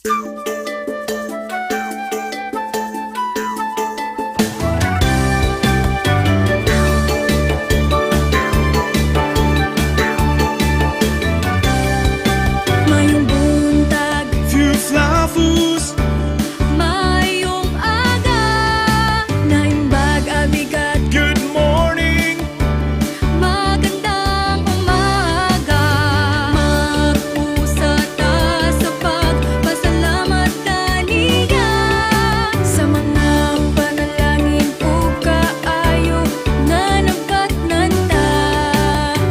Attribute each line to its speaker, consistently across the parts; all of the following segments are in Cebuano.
Speaker 1: Mayong buntag.
Speaker 2: Fuflafus.
Speaker 1: Mayong aga. Naimbag a bigat.
Speaker 2: Good morning.
Speaker 1: Magandang umaga. Mag-usa ta sa pagpasalamat kaniya sa mga panalangin ug kaayo nga nabatnan ta.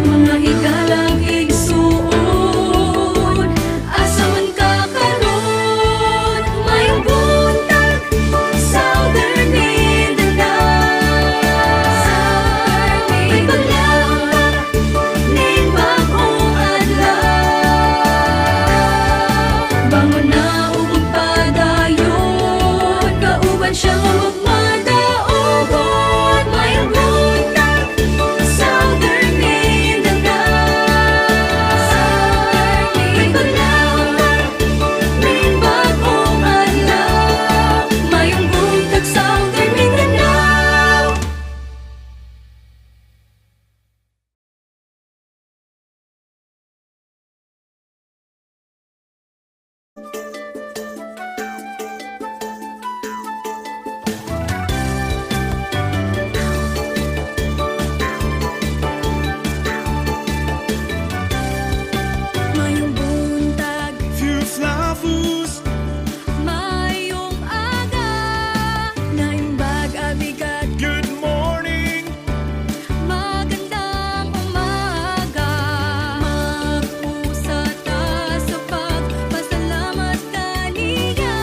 Speaker 1: Mga higalang igsuon, asa man ka karon? Mayong buntag, Southern Mindanao. May paglaom ta ning bag-ong adlaw. Bangon na ug magpadayon, kauban siya nga magmadaugon. Mayong buntag, Southern Mindanao. May paglaom ta ning bag-ong adlaw. Mayong buntag, Southern Mindanao. Mayong buntag.
Speaker 2: Fuflafus.
Speaker 1: Mayong aga. Naimbag a bigat.
Speaker 2: Good morning.
Speaker 1: Magandang umaga. Mag-usa ta sa pagpasalamat kaniya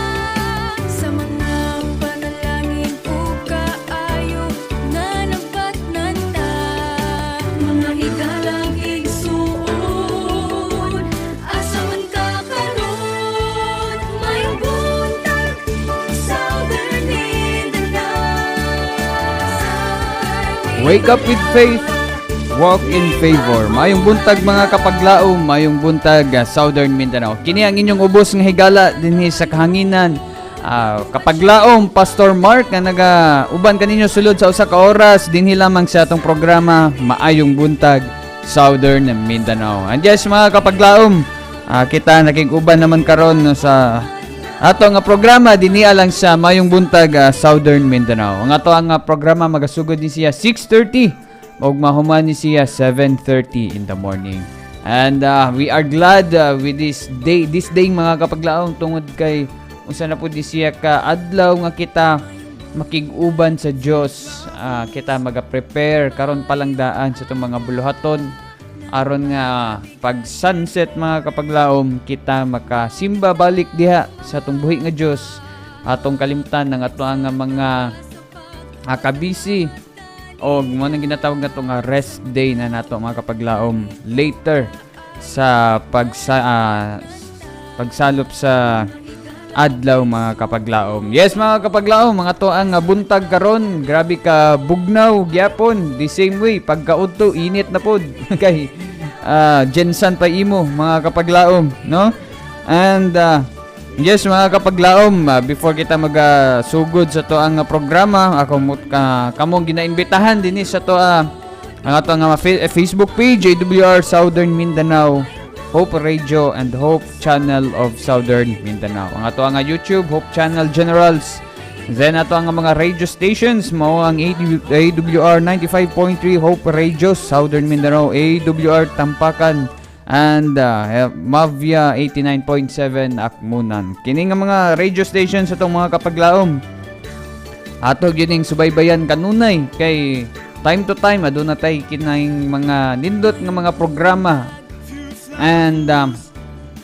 Speaker 1: sa mga panalangin ug kaayo nga nabatnan ta. Mga higalang igsuon, asa man ka karon? Mayong buntag, Southern Mindanao.
Speaker 3: Wake up with faith, walk in favor. Mayong buntag, mga kapaglaom, mayong buntag, Southern Mindanao. Kini ang inyong ubos nga higala dinhi sa kahanginan. Kapaglaom, Pastor Mark nga naga uban kaninyo sulod sa usa ka oras dinhi lamang sa atong programa Maayong Buntag, Southern Mindanao. And yes, mga kapaglaom, kita nakig-uban naman karon, no, sa ato nga programa dinhi lang sa Mayong Buntag, Southern Mindanao. Ang ato ang programa magasugod ni siya 6:30 ug mahuman ni siya 7:30 in the morning. And we are glad with this day, mga kapaglaom, tungod kay unsa na pud ni siya ka adlaw nga kita makig-uban sa Dios. Kita maga-prepare karon pa lang daan sa itong mga buluhaton aron nga pag sunset, mga kapaglaom, kita makasimba balik diha sa atong buhi nga Dios, atong kalimtan ng ato ang mga kabisi o mo nang ginatawag nato nga rest day na nato, mga kapaglaom, later sa pagsalop sa adlaw, mga kapaglaom. Yes, mga kapaglaom, mga to ang buntag karon, grabe ka bugnaw gyapon. The same way pagkaudto, init na pod kay GenSan pa imo, mga kapaglaom, no? And yes, mga kapaglaom, before kita magasugod sa to ang programa, ako mo kamong ginaimbitahan dinhi sa to ang ato nga Facebook page, AWR Southern Mindanao, Hope Radio and Hope Channel of Southern Mindanao. Ang ato ang YouTube, Hope Channel Generals. Then ato ang mga radio stations mao ang AWR 95.3 Hope Radio Southern Mindanao, AWR Tampakan and Mavia 89.7 Akmunan. Kini nga mga radio stations sa atong mga kapaglaom, ato gyud ning subaybayan kanunay kay time to time aduna tay kinaing mga nindot nga mga programa and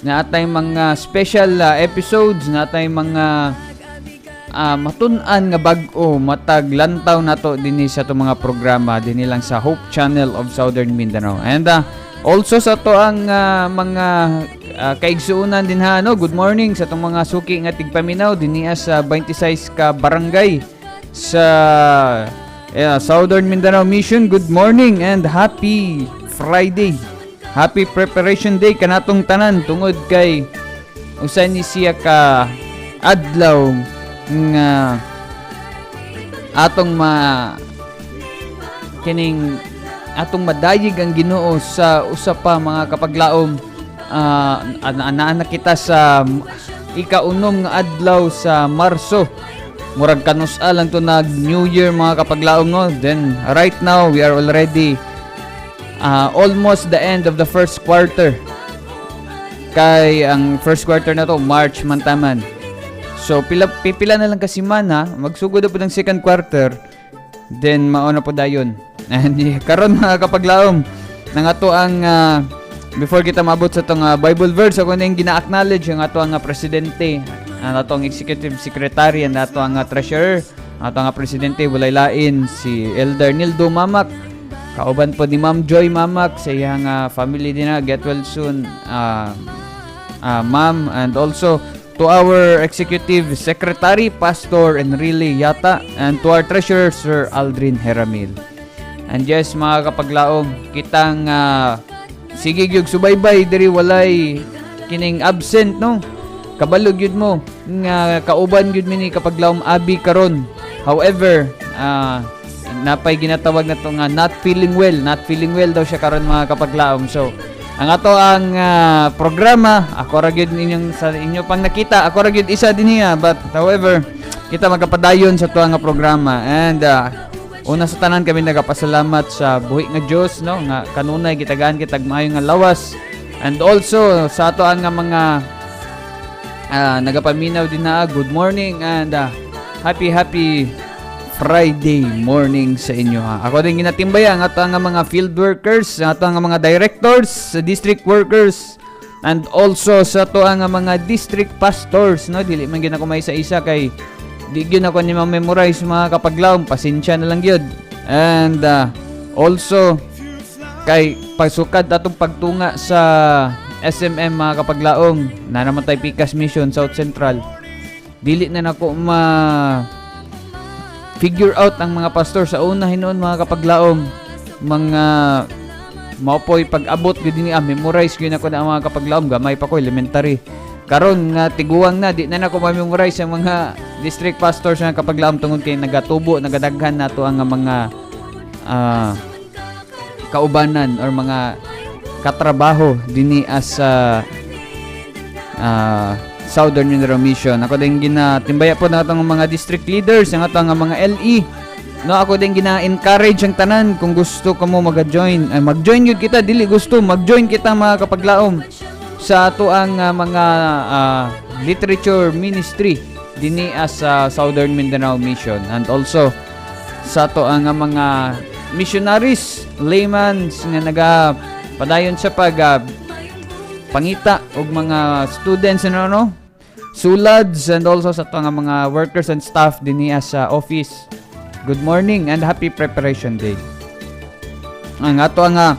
Speaker 3: naatay mga special episodes, naatay mga matun-an nga bag-o matag lantaw nato dinhi sa atong mga programa dinhi lang sa Hope Channel of Southern Mindanao. And also sa ato ang mga kaigsuonan din ha, no, good morning sa atong mga suki nga tigpaminaw dinhi sa 26 ka barangay sa Southern Mindanao Mission. Good morning and happy Friday. Happy preparation day kanatong tanan tungod kay Usa ni siya ka adlaw nga atong ma kining atong madayig ang Ginoo sa usa pa, mga kapaglaom. Anaa na kita sa ikaunom nga adlaw sa Marso. Murag kanus-a lang to nag New Year, mga kapaglaom, no? Then right now we are already almost the end of the first quarter, kay ang first quarter na to March man taman. So pila pipila na lang ka semana, magsugod na po ng second quarter, then mao na po dayon. And karon, mga kapaglaom, nangato ang before kita maabot sa tong Bible verse, ako na yung gina-acknowledge ang ato ang presidente, ang ato ang executive secretary, ang ato ang treasurer. Ang ato ang presidente walay lain si Elder Nildo Mamak. Kauban po ni Ma'am Joy Mamak sa iyang family din na. Get well soon, ma'am. And also to our executive secretary, Pastor Enrile Yata, and to our treasurer, Sir Aldrin Heramil. And yes, mga kapaglaom, kitang sige gyud subaybay diri, walay kining absent, no? Kabalo gyud mo nga kauban gyud mi ni Kapaglaom Abi karon. However, napay ginatawag na to nga not feeling well, not feeling well daw siya karon, mga kapaglaom. So, ang ato ang programa, ako ra gyud inyong sa inyo pang nakita, ako ra gyud isa din niya, but however, kita magapadayon sa tuwa nga programa. And una sa tanan, kami nagapasalamat sa buhi nga Dios, no, nga kanunay gitagaan kitag maayo nga lawas, and also sa ato ang nga mga nagapaminaw din na, good morning and happy happy Friday morning sa inyo, ha. Ako din ginatimbaya ang ato nga mga field workers, ang ato nga mga directors, sa district workers, and also sa ato ang mga district pastors, no? Dili man gyud ako may isa-isa kay di gyud ako ni ma-memorize, mga kapaglaom, pasensya na lang gyud. And also kay pagsukad atong pagtunga sa SMM, mga kapaglaom, na naman tay Pikas Mission South Central, dili na nako ma figure out ang mga pastor. Sa una hinuon, mga kapaglaom, mga maopoy pag-abot gyud ni, memorize gyud nako na ang mga kapaglaom. Gamay pa ko, elementary. Karon nga tiguang na, di na nako ma-memorize ang mga district pastors nga kapaglaom, tungod kay nagatubo, nagadaghan nato ang mga kaubanan or mga katrabaho dinhi as sa Southern Mindanao Mission. Ako din ginatimbaya po na atong mga district leaders, ang atong mga LE. No, ako din gina-encourage ang tanan kung gusto kamo mag-join, ay mag-join gyud kita, dili gusto, mag-join kita, mga kapaglaom, sa ato ang mga literature ministry dinhi as sa Southern Mindanao Mission, and also sa ato ang mga missionaries, laymans nga naga padayon sa pag pangita og mga students and ano sulads, and also sa ato nga mga workers and staff dinhi sa office. Good morning and happy preparation day. Ang ato ang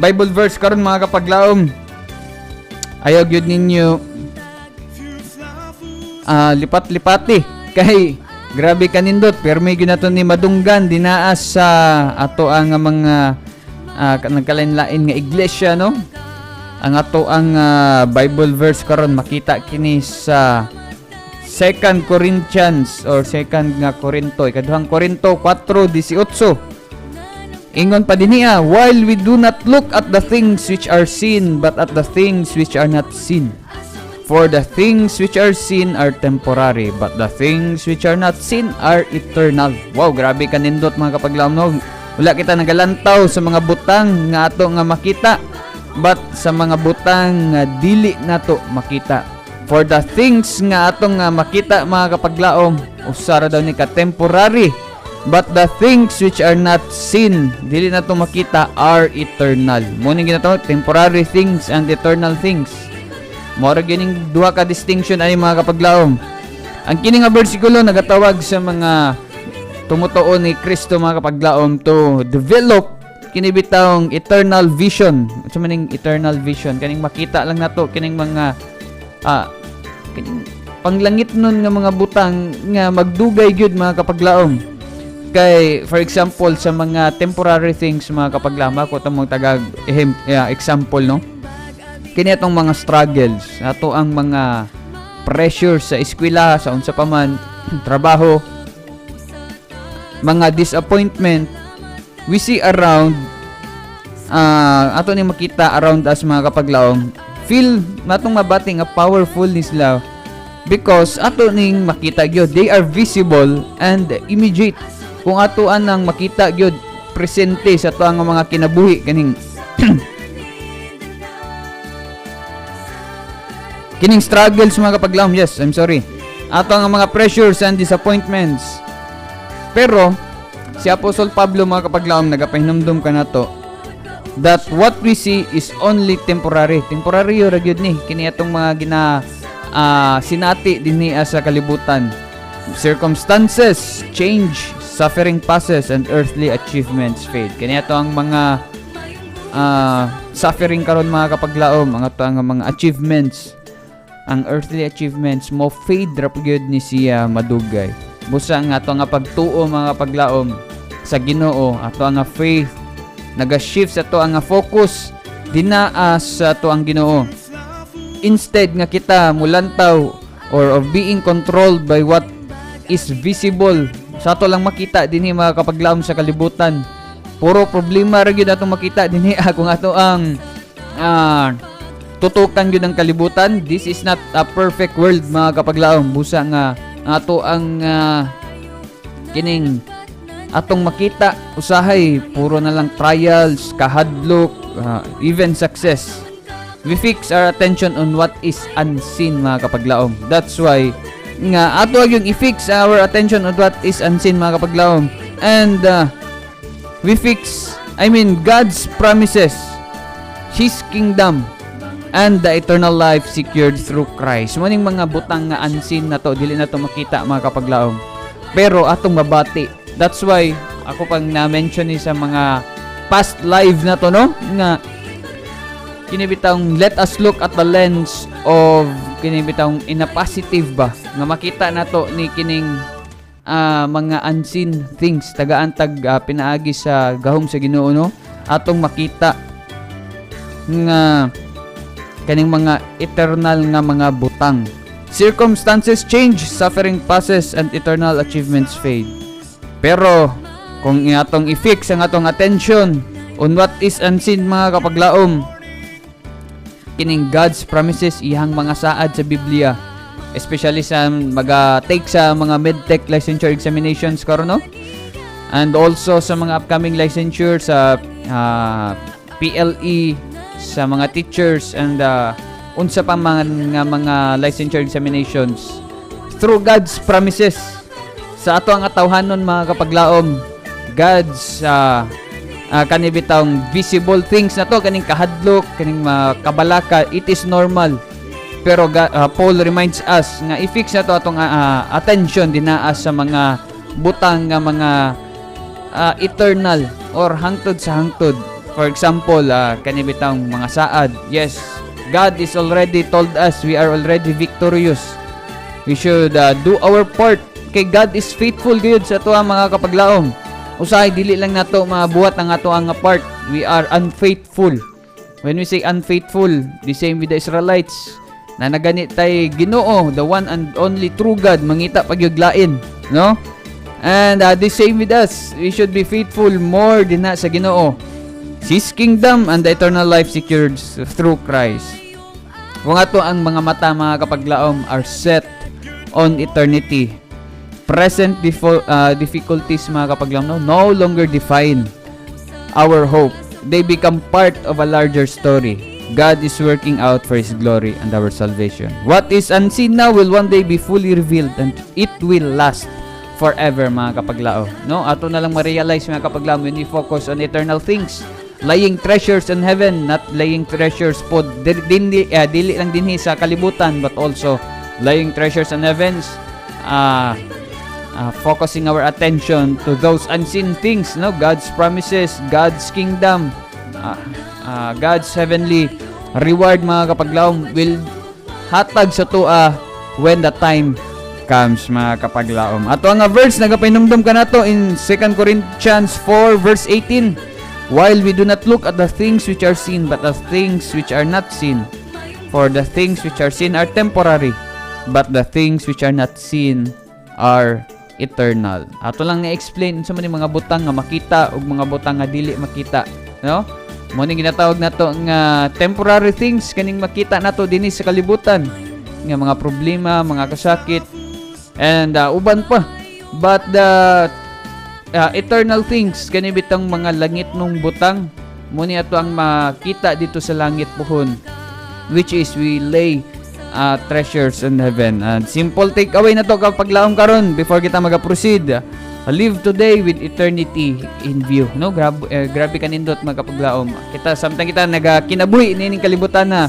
Speaker 3: Bible verse karon, mga kapaglaom. Ayaw gyud ninyo lipat-lipati kay grabe kanindot, pero may ginato ni madunggan dinaa sa ato ang mga nagkalain-lain nga iglesia, no? Ang ato ang Bible verse karon makita kini sa Second Corinthians or Second nga Corinto, Ikaduhang Korinto 4:18. Ingon pa din niya, "While we do not look at the things which are seen, but at the things which are not seen. For the things which are seen are temporary, but the things which are not seen are eternal." Wow, grabe kanindot, mga kapaglaom, no? Wala kita nagalantaw sa mga butang nga ato nga makita, but sa mga butang nga dili nato makita. For the things nga atong nga makita, mga kapaglaom, usara daw ni ka temporary. But the things which are not seen, dili nato makita, are eternal. Mo ning ginatawag temporary things and eternal things. Mao ra gyud ning duha ka distinction ay, mga kapaglaom. Ang kini nga bersikulo nagatawag sa mga tumutuo ni Kristo, mga kapaglaom, to develop kini bitawng eternal vision. Unsa man ning eternal vision? Kaning makita lang nato kining mga kining panglangit nun nga mga butang nga magdugay gyud, mga kapaglaom. Kay for example, sa mga temporary things, mga kapaglaom, ako tamong tagag ehem, yeah, example, no? Kini atong mga struggles, ato ang mga pressure sa eskwela, sa unsa pa man, trabaho, mga disappointment we see around, ato ni makita around us, mga kapaglaom, feel natong mabati nga powerful ni sila because ato ning makita gyud, they are visible and immediate. Kung ato anang makita gyud, presente sa ato ang mga kinabuhi kining struggles, mga kapaglaom. Yes, I'm sorry, ato ang mga pressures and disappointments. Pero si Apostle Pablo, mga kapaglaom, nagapahinumdum kanato that what we see is only temporary. Temporary ra gyud ni kini atong mga gina sinati dinhi sa kalibutan. Circumstances change, suffering passes, and earthly achievements fade. Kini ato ang mga suffering karon, mga kapaglaom, ang ato ang mga achievements, ang earthly achievements mo fade ra gyud ni siya madugay. Busa nga ato nga pagtuo, mga kapaglaom, sa Ginoo, ato ang faith naga-shift sa ato ang focus dinaa sa ato ang Ginoo. Instead nga kita mulantaw or of being controlled by what is visible, sa ato lang makita dinhi, mga kapaglaom, sa kalibutan, puro problema ra gyud atong makita dinhi kung ato ang tutukan gyud ang kalibutan. This is not a perfect world, mga kapaglaom. Busa nga ato ang kining atong makita usahay puro na lang trials, kahadlok, even success. We fix our attention on what is unseen, mga kapaglaom. That's why nga ato yung i-fix our attention on what is unseen, mga kapaglaom, and we fix, I mean, God's promises, His kingdom, and the eternal life secured through Christ. Mo ning mga butang nga unseen na to, dili na to makita, mga kapaglaom. Pero atong mabati. That's why ako pang na-mention ni sa mga past live na to, no, nga kini bitawng let us look at the lens of kini bitawng in a positive ba nga makita nato ni kining mga unseen things, tagaan tag pinaagi sa gahom sa Ginoo, no, atong makita nga kaning mga eternal nga mga butang. Circumstances change, suffering passes, and eternal achievements fade. Pero kung atong i-fix ang atong attention on what is unseen, mga kapaglaom, kining God's promises, iyang mga saad sa Biblia, especially sa maga take sa mga medtech licensure examinations karon, no, and also sa mga upcoming licensure sa PLE, sa mga teachers, and unsa pa mga nga mga licensure examinations, through God's promises sa ato ang atawhanon, mga kapaglaom, God's kani bitawng visible things na to, kaning kahadlok, kaning mga kabalaka, it is normal. Pero Paul reminds us nga i-fix na to atong attention dinaa sa mga butang nga mga eternal or hangtod sa hangtod. For example, kani bitawng mga saad. Yes, God is already told us we are already victorious. We should do our part kay God is faithful gyud sa ato, mga kapaglaom. Usahay dili lang nato mabuhat ang ato ang part. We are unfaithful. When we say unfaithful, the same with the Israelites na nagani tay Ginoo, the one and only true God, mangita pagyud lain, no? And the same with us. We should be faithful more dinha sa Ginoo, His kingdom and the eternal life secured through Christ. Kung ato ang mga mata, mga kapaglaom, are set on eternity, present difficulties, mga kapaglaom, no longer define our hope. They become part of a larger story God is working out for His glory and our salvation. What is unseen now will one day be fully revealed, and it will last forever, mga kapaglaom. No? Ato na lang ma-realize, mga kapaglaom, when we focus on eternal things. Laying treasures in heaven, not laying treasures po dili lang dinhi sa kalibutan, but also laying treasures in heavens. Focusing our attention to those unseen things, no? God's promises, God's kingdom, God's heavenly reward, mga kapaglaom, will hatag sa atoa when the time comes, mga kapaglaom. Ato ang verse nagapahinumdum kanato in 2 Corinthians 4 verse 18: "While we do not look at the things which are seen, but the things which are not seen. For the things which are seen are temporary, but the things which are not seen are eternal. Ato lang na-explain unsa man ni mga butang nga makita ug mga butang nga dili makita, no? Mo ni ginatawag nato nga temporary things kaning makita nato dinhi sa kalibutan, nga mga problema, mga kasakit and uban pa. But the eternal things kani bitang mga langit nung butang, mo ni ato ang makita dito sa langit puhon, which is we lay treasures in heaven. And simple takeaway na to kapaglaom karon before kita maga-proceed. Live today with eternity in view. No, grabe kanindot mga kapaglaom. Kita samtang kita nagakinabuhi nining kalibutan na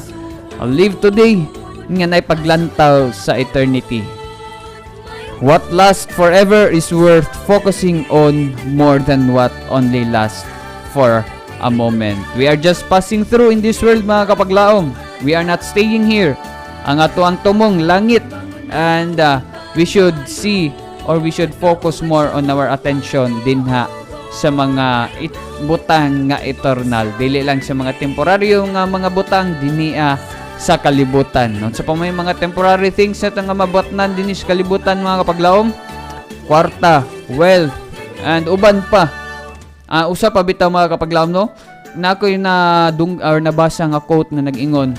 Speaker 3: live today nga nay paglantaw sa eternity. What lasts forever is worth focusing on more than what only lasts for a moment. We are just passing through in this world, mga kapaglaom. We are not staying here. Ang ato ang tumong langit, and we should see or we should focus more on our attention dinha sa mga butang nga eternal, dili lang sa mga temporaryo nga mga butang dinhi sa kalibutan. No? Sa pa may mga temporary things na nga mabatnan dinhi sa kalibutan, mga kapaglaom, kwarta, wealth, and uban pa. Usa pa bitaw, mga kapaglaom, no, na ako'y na dung or nabasa nga quote nga nag-ingon,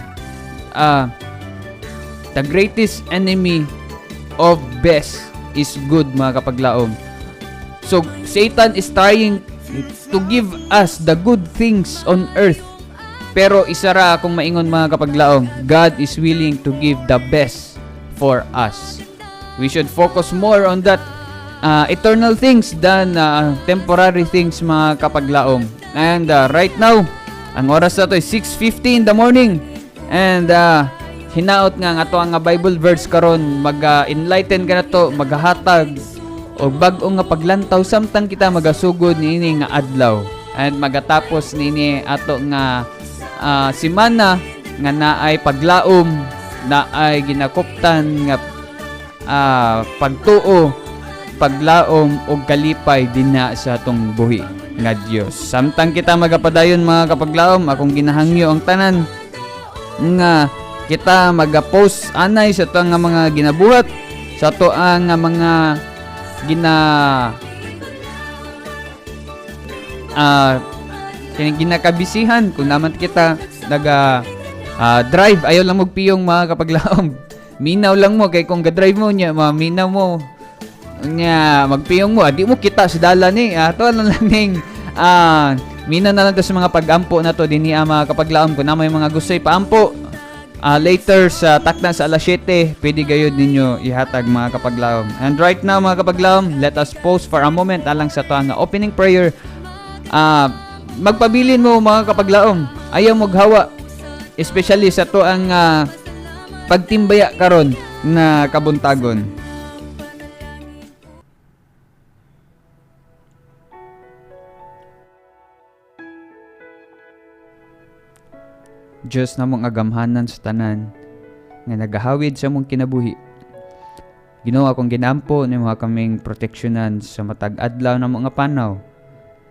Speaker 3: the greatest enemy of best is good, mga kapaglaom. So, Satan is trying to give us the good things on earth. Pero isa ra akong maingon, mga kapaglaom, God is willing to give the best for us. We should focus more on that eternal things than temporary things, mga kapaglaom. And right now, ang oras na to is 6:50 in the morning. And hinaot nga nga ato ang nga Bible verse karon mag-enlighten ka nato, maghatag og bag-o nga paglantaw samtang kita magasugod niini nga adlaw and magatapos niini ato nga simana nga naay paglaom, naay ginakuptan nga pagtuo, paglaom og kalipay dinha sa atong buhi nga Dios. Samtang kita magapadayon, mga kapaglaom, akong ginahangyo ang tanan nga kita maga-post anay sa ato nga mga ginabuhat, sa ato ang nga mga gina ginakabisihan. Kung naman kita naga drive, ayaw lang magpiyong, mga kapaglaom. Minaw lang mo kay kung ga-drive mo niya, maminaw mo nya magpiyong mo, di mo kita sa dalan ni ato lang lang ning minaw na lang to sa mga pag-ampo na to dinhi, mga kapaglaom. Kung na may mga gusto ipaampo later sa takna sa alas 7, pwede gayud ninyo ihatag, mga kapaglaom. And right now, mga kapaglaom, let us pause for a moment alang sa ato nga opening prayer. Magpabilin mo, mga kapaglaom. Ayaw maghawa, especially sa to ang pagtimbaya karon na kabuntagon. Diyos namong agamhanan sa tanan nga nagahawid sa among kinabuhi. Ginoo, akong ginampo nimo kaming proteksyonan sa matag adlaw na mga panaw.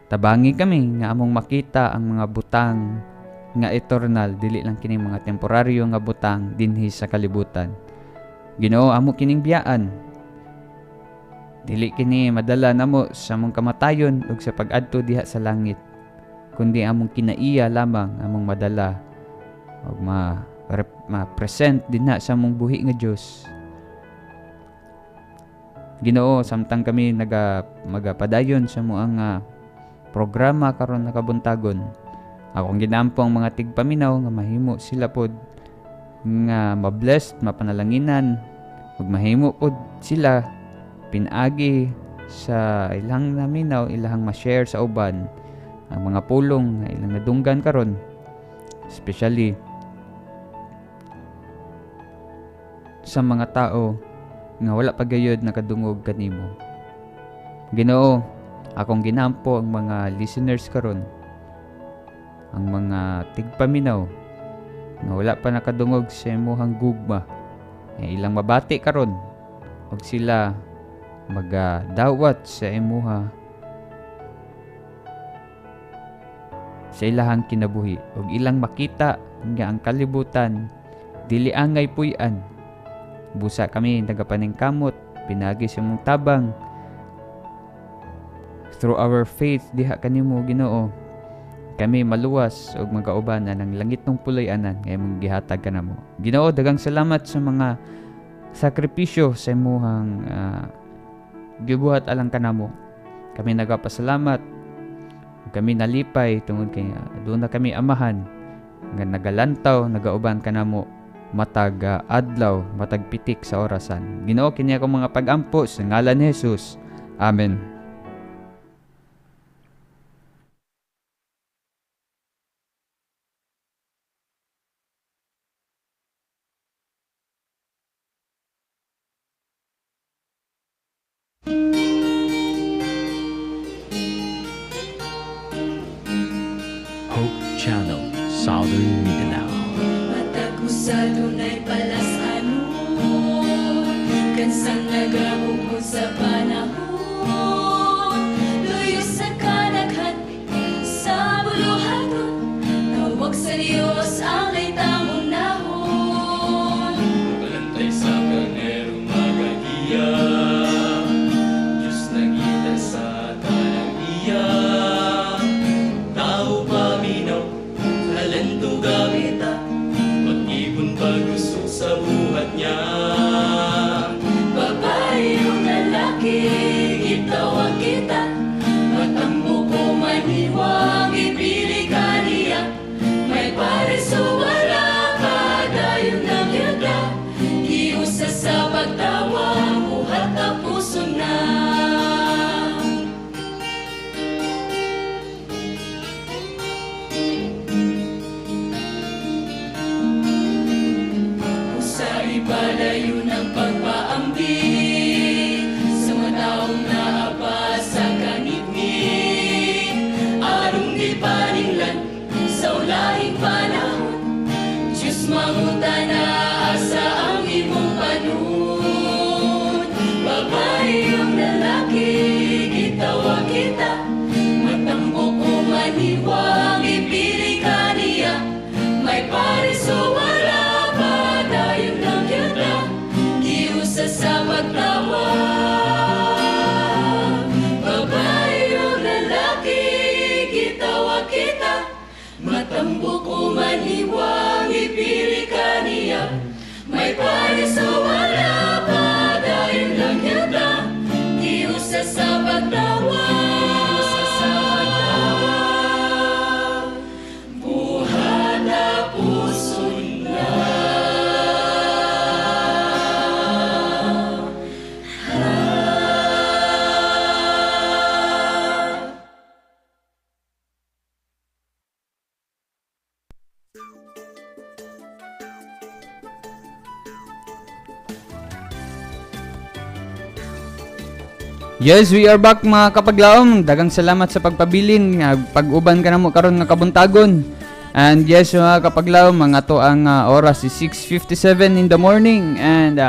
Speaker 3: Tabangi kami nga among makita ang mga butang nga eternal, dili lang kining mga temporaryo nga butang dinhi sa kalibutan. Ginoo, amo kining biyaan. Dili kini madala namo sa among kamatayon ug sa pag-adto diha sa langit, kundi among kinaiya lamang among madala ug ma-present dinha sa among buhi nga Dios. Ginoo, samtang kami magapadayon sa moang programa karon na kabuntagon, akong ginampo ang mga tigpaminaw nga mahimo sila pod nga ma-blessed, mapanalanginan, ug mahimo pod sila pinaagi sa ilang naminaw, ilang ma-share sa uban ang mga pulong nga ilang nadunggan karon, especially sa mga tao nga wala pa gayud nakadungog kanimo. Ginoo, akong ginampo ang mga listeners karon, ang mga tigpaminaw nga wala pa nakadungog sa imuhang gugma, nga ilang mabati karon ug sila magadawat sa imuha sa ilahang kinabuhi ug ilang makita nga ang kalibutan dili angay puy-an. Busa kami nagapaningkamot pinaagi sa imong tabang through our faith diha kanimo, Ginoo, kami maluwas ug magauban anang langitnong puloy-anan nga imong gihatag kanamo. Ginoo, daghang salamat sa mga sakripisyo sa imuhang gibuhat alang kanamo. Kami nagapasalamat, kami nalipay tungod kay aduna kami amahan nga nagalantaw, nagauban kanamo matag adlaw, matag pitik sa orasan. Ginoo, kini akong mga pagampo sa ngalan ni Jesus. Amen.
Speaker 4: Hope Channel, Southern Mindanao.
Speaker 1: Matag usa dunay palas-anon, kansang nagabukod sa panahon. Luyo sa kanaghan sa buluhaton, tawag sa Diyos ang tamong nahon.
Speaker 5: Balantay sa karnero magagiya, Diyos nangita sa tanang iya. Tao paminaw, talento gamita, mag-ibon pagusok sa buhat niya.
Speaker 1: Babae o lalaki, gitawag kita, matambok o maniwang, ipili ka niya. May pares o wala ka, dayon ng yuta, giusa sa pagtawa, buhat na puso na. Sa ibalayo ng pagpaambit sa mga taong naaba sa kanitnit, arong di paninglan sa ulahing panahon, Diyos mangutana asa ang imong panun. Babae o lalaki, gitawag kita, matambok o maniwang, ipili ka niya. May pares o wala pa, dayon lang kita, giusa sa pagtawa. Babae o lalaki, gitawag kita, matambok o maniwang, ipili ka niya. May pares o wala pa, dayon lang kita, giusa sa pagtawa. Buhat na puso na.
Speaker 3: Yes, we are back mga kapaglaom. Daghang salamat sa pagpabilin, pag-uban ka na mo karon nga kabuntagon. And yes, mga kapaglaom, mga to ang oras is 6:57 in the morning. And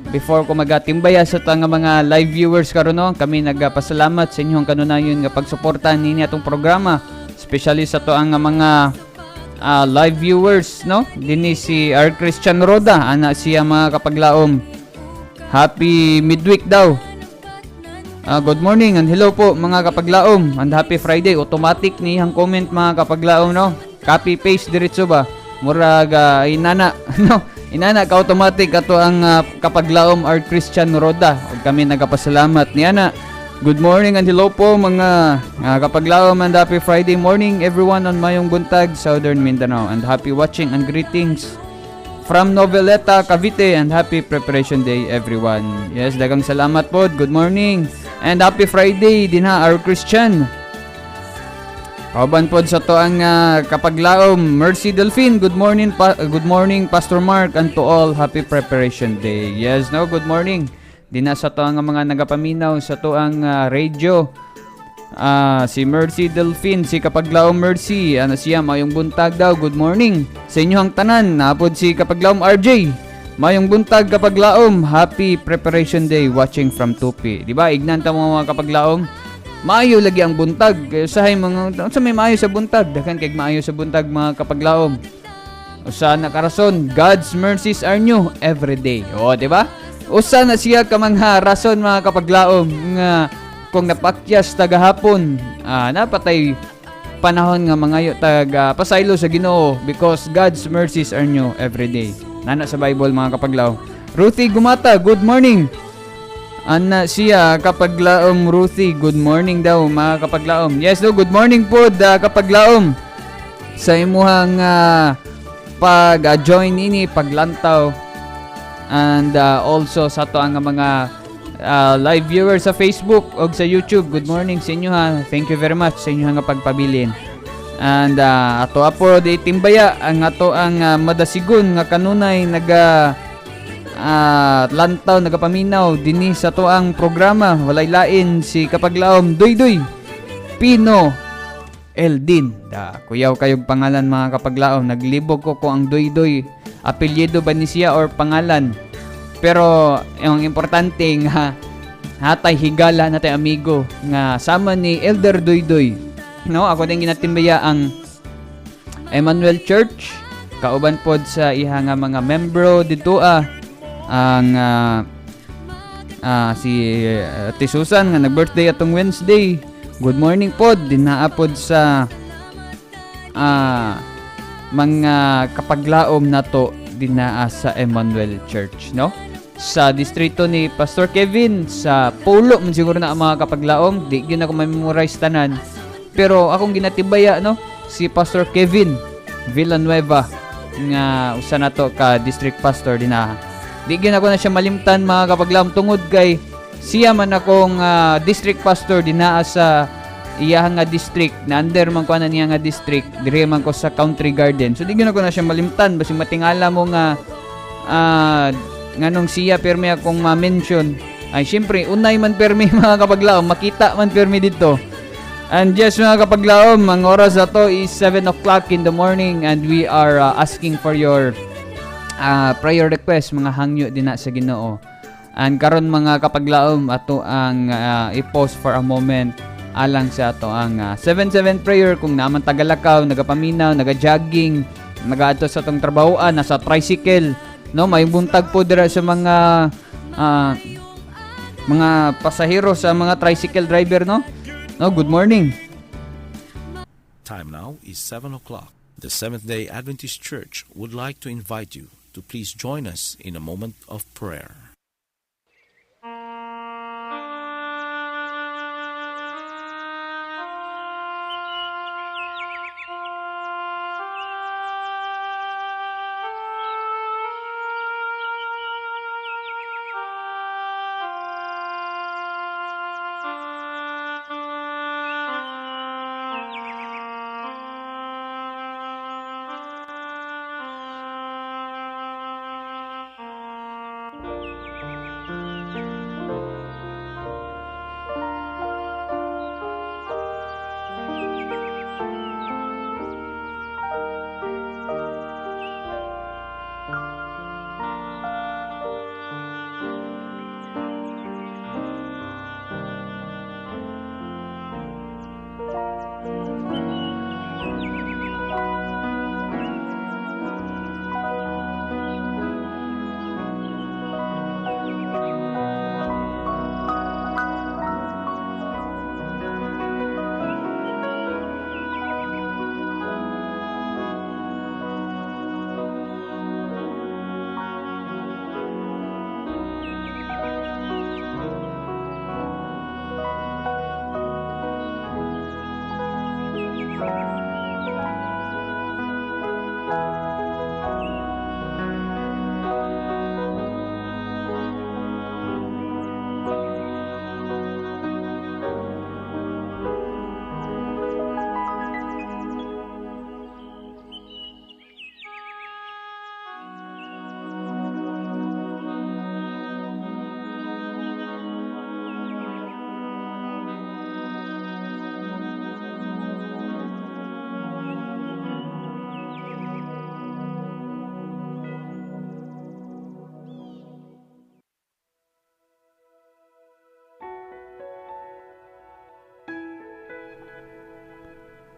Speaker 3: before ko magatimbaya sa tanga mga live viewers karon, no, kami nagpasalamat sa inyong kanunayon nga pagsuporta nini atong programa, especially sa to ang mga live viewers, no. Dinhi si R. Christian Roda, ana siya mga kapaglaom. Happy midweek daw. Good morning and hello po mga kapaglaom and happy Friday. Automatic ni ang comment mga kapaglaom, no. Copy paste diretso ba? Murag inana no. Inana ka automatic ato ang kapaglaom R. Christian Roda. Ug kami nagapasalamat niana. Good morning and hello po mga kapaglaom and happy Friday morning everyone on Mayong Buntag, Southern Mindanao, and happy watching and greetings from Noveleta, Cavite, and happy preparation day everyone. Yes, daghang salamat po. Good morning and happy Friday din ha, our Christian. Kauban pod sa to ang kapaglaom Mercy Delphine. Good morning good morning Pastor Mark and to all, happy preparation day. Yes, no, good morning. Din sa to ang mga nagapaminaw sa to ang radio. Si Mercy Delphine, si Kapaglaom Mercy, ano siya, mayong buntag daw, good morning sa inyo ang tanan. Napod si Kapaglaom RJ, mayong buntag Kapaglaom, happy preparation day, watching from Tupi. Di ba, ignan ta mga Kapaglaom, maayo lagi ang buntag. Kaya usahay mga, unsa may maayo sa buntag? Daghan kay maayo sa buntag mga Kapaglaom. Usa na karason, God's mercies are new every day. O, di ba? Usa na siya ka mga rason mga kapaglaom nga kung napakyas tagahapon, napatay panahon nga mangayo taga pasaylo sa Ginoo because God's mercies are new every day. Nana sa Bible mga kapaglaom. Ruthie Gumata, good morning. Ana siya kapaglaom Ruthie, good morning daw mga kapaglaom. Yes, do, good morning po kapaglaom sa imuhang pag-join ini paglantaw and also sa ato ang mga live viewers sa Facebook og sa YouTube. Good morning sa inyo ha. Thank you very much sa inyo nga pagpabilin. And ato apo di timbaya ang ato ang madasigon nga kanunay naga lantaw nagapaminaw dinhi sa ato ang programa. Walay lain si kapaglaom Duyduy Pino Eldin. Da, kuyaw kayong pangalan mga kapaglaom. Naglibog ko kung ang Duyduy apelyido ba ni siya or pangalan. Pero ang importante nga hatay higala natay amigo nga sama ni Elder Duyduy. No, ako din ginatimbaya ang Emmanuel Church kauban pod sa iha nga mga membro dito ang si Ate Susan nga nag-birthday atong Wednesday. Good morning pod dinaa pod sa mga kapaglaom nato dinaa sa Emmanuel Church, no? Sa distrito ni Pastor Kevin sa Polo man siguro na ang mga kapaglaom, di gyud ako ma-memorize tanan. Pero akong ginatibaya, no, si Pastor Kevin Villanueva nga usa nato ka district pastor dinaa. Di gyud ako na siya malimtan mga kapaglaom tungod kay siya man akong district pastor dinaa sa iya nga district, na under man ko ana niya nga district, diri man ko sa Country Garden. So di gyud ako na siya malimtan basig matingala mo nga nganong siya permi akong ma-mention. Ay syempre unay man permi mga kapaglaom, makita man permi dito. And yes mga kapaglaom, ang oras ato is 7 o'clock in the morning and we are asking for your prayer request, mga hangyo dinha sa Ginoo. And karon mga kapaglaom ato ang i-pause for a moment alang sa ato ang 7-7 prayer. Kung naaman tagalakaw, nagapaminaw, naga-jogging, nagaadto sa atong trabahoan, nasa tricycle, no, may buntag po dira sa mga mga pasahero sa mga tricycle driver, no? No, good morning.
Speaker 4: Time now is 7 o'clock. The Seventh-day Adventist Church would like to invite you to please join us in a moment of prayer.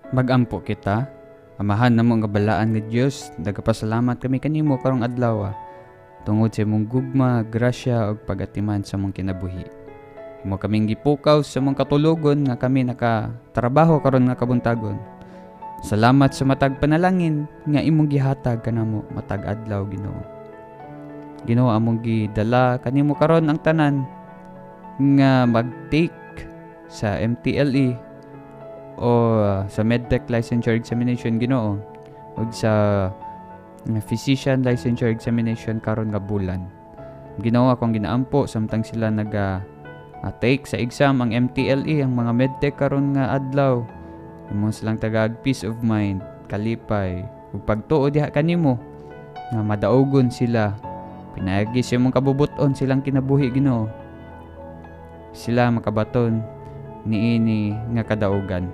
Speaker 3: Magampo kita. Amahan namo nga balaan nga Dios, nagapasalamat kami kanimo karong adlaw tungod sa imong gugma, grasya ug pagatiman sa among kinabuhi. Imo kaming gipukaw sa among katulogon nga kami nakatrabaho karon nga kabuntagon. Salamat sa matag panalangin nga imong gihatag kanamo matag adlaw, Ginoo. Ginoo, among gidala kanimo karon ang tanan nga mag-take sa MTLE o sa MedTech Licensure Examination, Ginoo, ug sa Physician Licensure Examination karon nga bulan. Ginoo, akong ginaampo samtang sila naga take sa exam ang MTLE, ang mga MedTech karon nga adlaw. Imo silang tagag peace of mind, kalipay ug pagtuo diha kanimo nga madaugon sila. Pinaagi sa imong kabubuton silang kinabuhi, Ginoo. Sila makabaton niini nga kadaugan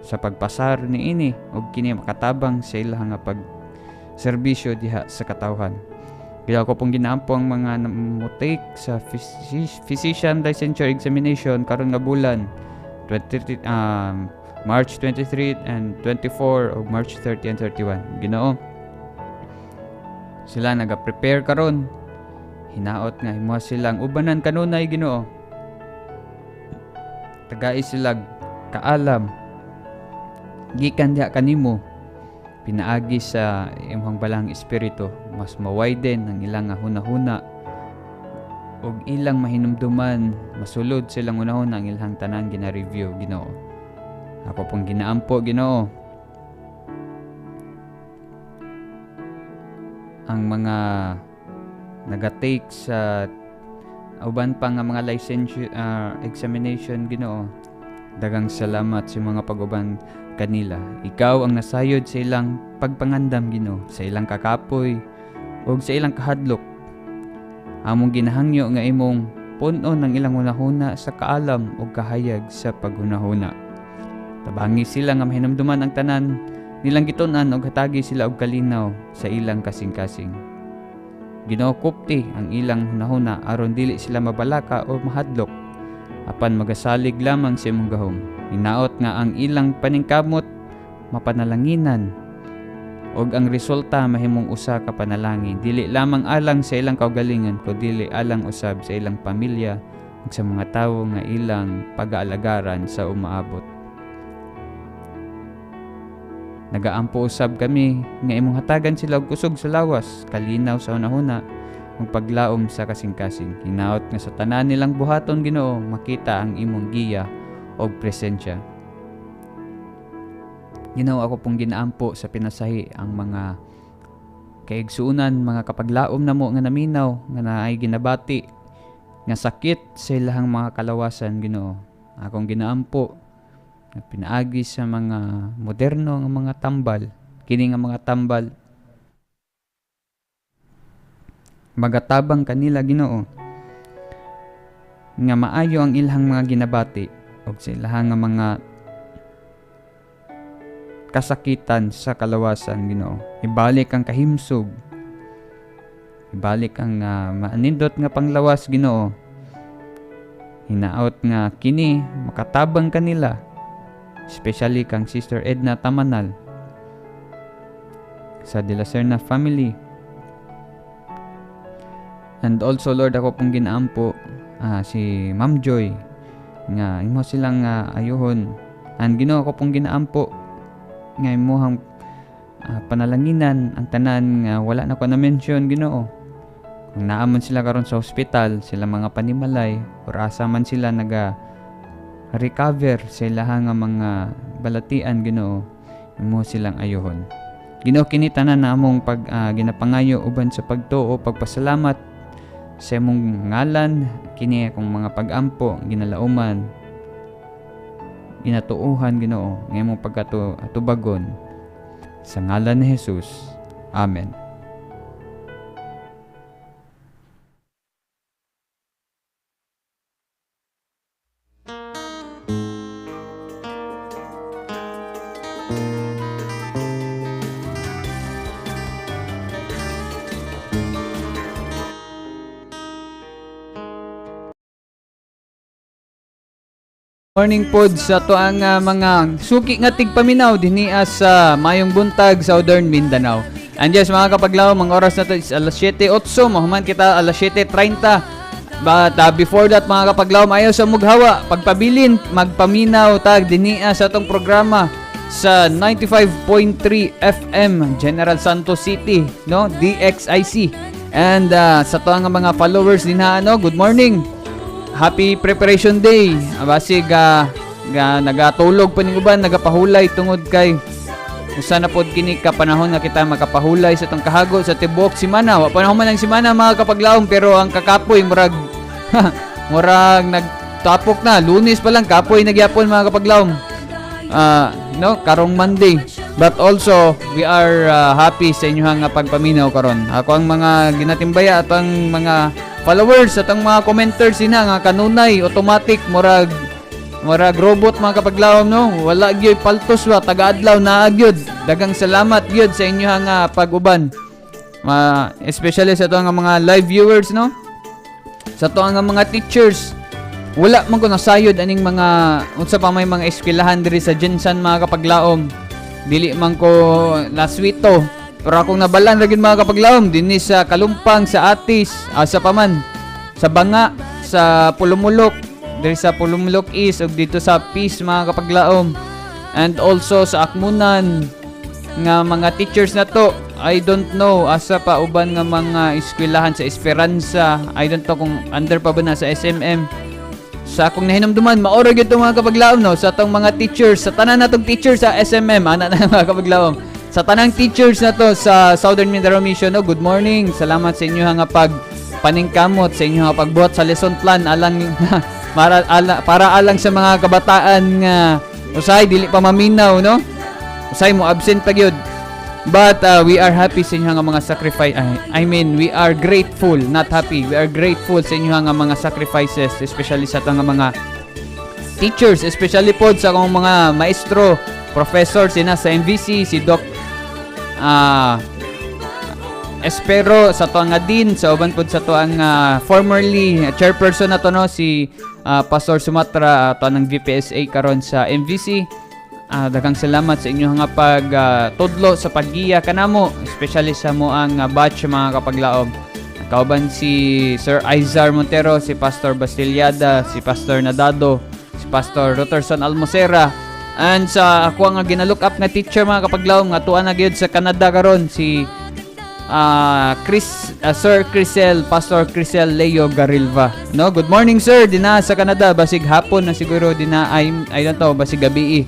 Speaker 3: sa pagpasar niini ug kini makatabang sa ilang nga pag serbisyo diha sa katawhan. Kaya ako pong ginaampo ang mga mo-take sa Physician Licensure Examination karon nga bulan 23, March 23 and 24 o March 30 and 31. Ginoo, sila naga-prepare karon. Hinaot nga himo silang ubanan kanunay, Ginoo. Tagai sila kaalam gikan diha kanimo, pinaagi sa imong balang espiritu, mas ma-widen ang ilang hunahuna ug ilang mahinumduman, masulod silang hunahuna ang ilang tanan gina-review, Ginoo. Ako pong ginaampo, Ginoo, ang mga naga-take sa uban pa nga mga licensure examination, Ginoo. Dagang salamat sa mga pag-uban kanila. Ikaw ang nasayod sa ilang pagpangandam, Ginoo, sa ilang kakapoy ug sa ilang kahadlok. Among ginahangyo nga imong pun-on ang ilang hunahuna sa kaalam ug kahayag sa paghunahuna. Tabangi sila nga mahinumduman ang tanan nilang gitun-an ug hatagi sila og kalinaw sa ilang kasing-kasing. Ginoo, kupti ang ilang hunahuna aron dili sila mabalaka o mahadlok, apan magasalig lamang sa imong gahom. Hinaot nga ang ilang paningkamot mapanalanginan og ang resulta mahimong usa ka panalangin, dili lamang alang sa ilang kaugalingon kundi alang usab sa ilang pamilya ug sa mga tawo nga ilang pag-aalagaran sa umaabot. Nagaampo usab kami nga imong hatagan sila og kusog sa lawas, kalinaw sa hunahuna ug paglaom sa kasing-kasing. Hinaot nga sa tanan nilang buhaton, Ginoo, makita ang imong giya og presensya. Ginoo, ako pong ginaampo sa pinasahi ang mga kaigsuonan, mga kapaglaom namo nga naminaw, nga naay ginabati nga sakit sa ilahang mga kalawasan, Ginoo. Akong ginaampo nga pinaagi sa mga moderno nga mga tambal, kini nga mga tambal magatabang kanila, Ginoo, nga maayo ang ilahang mga ginabati og sa ilahang nga mga kasakitan sa kalawasan, Ginoo. Ibalik ang kahimsog, ibalik ang maanindot nga panglawas, Ginoo. Hinaot nga kini makatabang kanila, especially kang Sister Edna Tamanal sa De La Serna family. And also, Lord, ako pong ginaampo si Ma'am Joy nga imo silang ayuhon. And Ginoo, ako pong ginaampo nga imuhang panalanginan ang tanan nga wala na ko na mention, Ginoo. Kung naamon sila karon sa ospital, sila mga panimalay or asa man sila naga recover sa ilahang nga mga balatian, Ginoo, imo silang ayuhon. Ginoo, kini tanan na among pag ginapangayo uban sa pagtuo, pagpasalamat sa imong ngalan, kini akong mga pag-ampo, ginalauman, ginatuohan, Ginoo, nga imong pagkatubagon. Sa ngalan ni Jesus. Amen. Morning pod sa to ang mga suki nga tigpaminaw dinhi sa Mayong Buntag, Southern Mindanao. And yes, mga kapaglaom, ang oras na to is alas 7:08, mahuman kita alas 7:30. But before that, mga kapaglaom, ayaw sa mughawa, pagpabilin, magpaminaw tag dinhi sa atong programa sa 95.3 FM, General Santos City, no? DXIC. And sa to ang mga followers dinha, no, good morning. Happy Preparation Day. Basig ga, nagatulog pa ning uban, nagapahulay tungod kay usa na pod kini ka panahon nga kita makapahulay sa itong kahago sa tibuok simana. Wa pa na human ang simana, mga kapaglaom, pero ang kakapoy murag murag nagtapok na. Lunes pa lang kapoy na gyapon, mga kapaglaom. No, karong Monday. But also, we are happy sa inyong nga pagpaminaw karon. Ako ang mga ginatimbaya at ang mga followers at ang mga commenters sina nga kanunay automatic, murag murag robot, mga kapaglaom, no, wala gyud paltos wa, taga-adlaw naa gyud. Daghang salamat gyud sa inyong nga pag-uban, ma especially sa ato nga mga live viewers, no, sa ato nga mga teachers. Wala man ko nasayod aning mga unsa pa may mga eskwelahan diri sa GenSan, mga kapaglaom. Dili man ko laswito, pero akong nabalan ra gyud, mga kapaglaom, dinhi sa Kalumpang, sa Atis, asa pa man, sa Banga, sa Polomolok, diri sa Polomolok East ug dito sa Peace, mga kapaglaom, and also sa Akmunan nga mga teachers na to. I don't know asa pa uban nga mga eskwelahan, sa Esperanza. I don't know kung under pa ba na sa SMM. Sa akong nahinumduman, maoro gyud mga kapaglaom, no, sa atong mga teachers, sa tanan natong teachers sa SMM ana na, mga kapaglaom, sa tanang teachers na to sa Southern Mindanao Mission, no, good morning. Salamat sa inyo nga pag paningkamot, sa inyo nga pagbuhat sa lesson plan alang para alang sa mga kabataan nga usahay dili pa maminaw, no, usahay mo absent pa gyud. But we are happy sa inyo nga mga sacrifice. I mean, we are grateful, not happy. We are grateful sa inyo nga mga sacrifices, especially sa atong nga mga teachers, especially pod sa akong mga maestro, professor sina sa MVC, si Doc Espero, sa to nga din sa uban pod sa to ang formerly chairperson na to, no, si Pastor Sumatra, to ng VPSA karon sa MVC. Daghang salamat sa inyong nga pag tudlo sa paggiya kanamo, especially sa mo ang batch, mga kapaglaom. Kauban si Sir Aizar Montero, si Pastor Bastiliada, si Pastor Nadado, si Pastor Roterson Almocera, and sa ako nga gina-look up nga teacher, mga kapaglaom, nga tuwa na gyud sa Canada karon, si Chris Sir Crisel, Pastor Crisel Leo Garilva. No, good morning, sir, dina sa Canada. Basig hapon na siguro dina, I don't know, basig gabi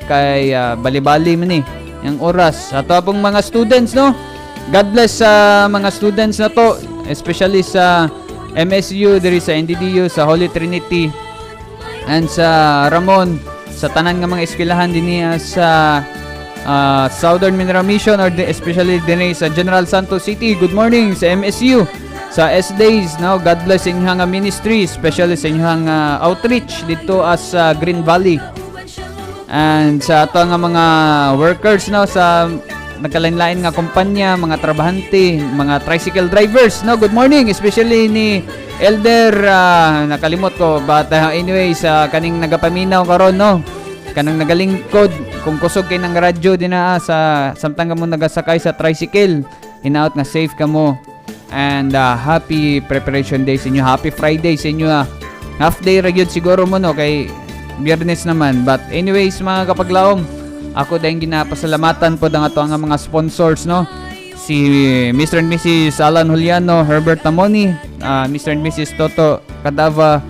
Speaker 3: kay bali-bali man ni ang oras. Ato pong mga students, no. God bless sa mga students na to, especially sa MSU diri, sa NDDU, sa Holy Trinity and sa Ramon, sa tanan nga mga eskwelahan dinhi sa Southern Mindanao Mission or especially dinhi sa General Santos City. Good morning sa MSU, sa S-Days, no? God bless sa inyong nga ministry, especially sa inyong outreach dito as sa Green Valley. And sa ato nga mga workers, no, sa nagkalain-lain nga kumpanya, mga trabahante, mga tricycle drivers, no? Good morning, especially ni Elder, nakalimot ko, but anyway, sa kaning nagapaminaw karon, no, kanang nagalingkod, kung kusog kay ng radyo dinaa sa samtang kamo nagasakay sa tricycle, hinaot nga safe kamo. And happy Preparation Day sa inyo. Happy Friday sa inyo. Half day ra gyud siguro mo, no, kay Biyernes naman. But anyways, mga kapaglaom, ako dahil ginapasalamatan po ang ato ang mga sponsors, no. Si Mr. and Mrs. Alan Juliano, Herbert Tamoni, Mr. and Mrs. Toto Cadava,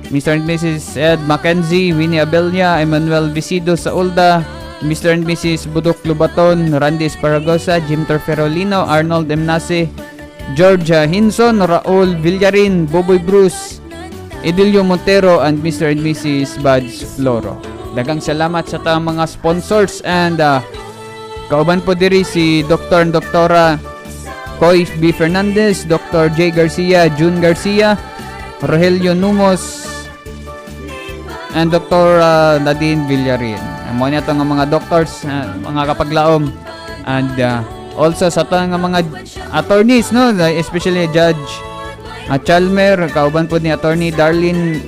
Speaker 3: Mr. and Mrs. Ed Mackenzie, Winnie Abella, Emmanuel Visido sa Ulda, Mr. and Mrs. Budok Lubaton, Randy Esparagosa, Jim Torferolino, Arnold M. Nase, Georgia Hinson, Raul Villarin, Boboy Bruce, Edilio Montero, and Mr. and Mrs. Buds Floro. Daghang salamat sa ta mga sponsors and kauban po diri si Dr. and Doktora Koy B. Fernandez, Dr. J. Garcia, June Garcia, Rogelio Numos, and Dr. Nadine Villarin. Mo niya nga mga doctors, mga kapaglaom. And also sa to nga mga attorneys, no, especially Judge Chalmer, kauban po ni Attorney Darlene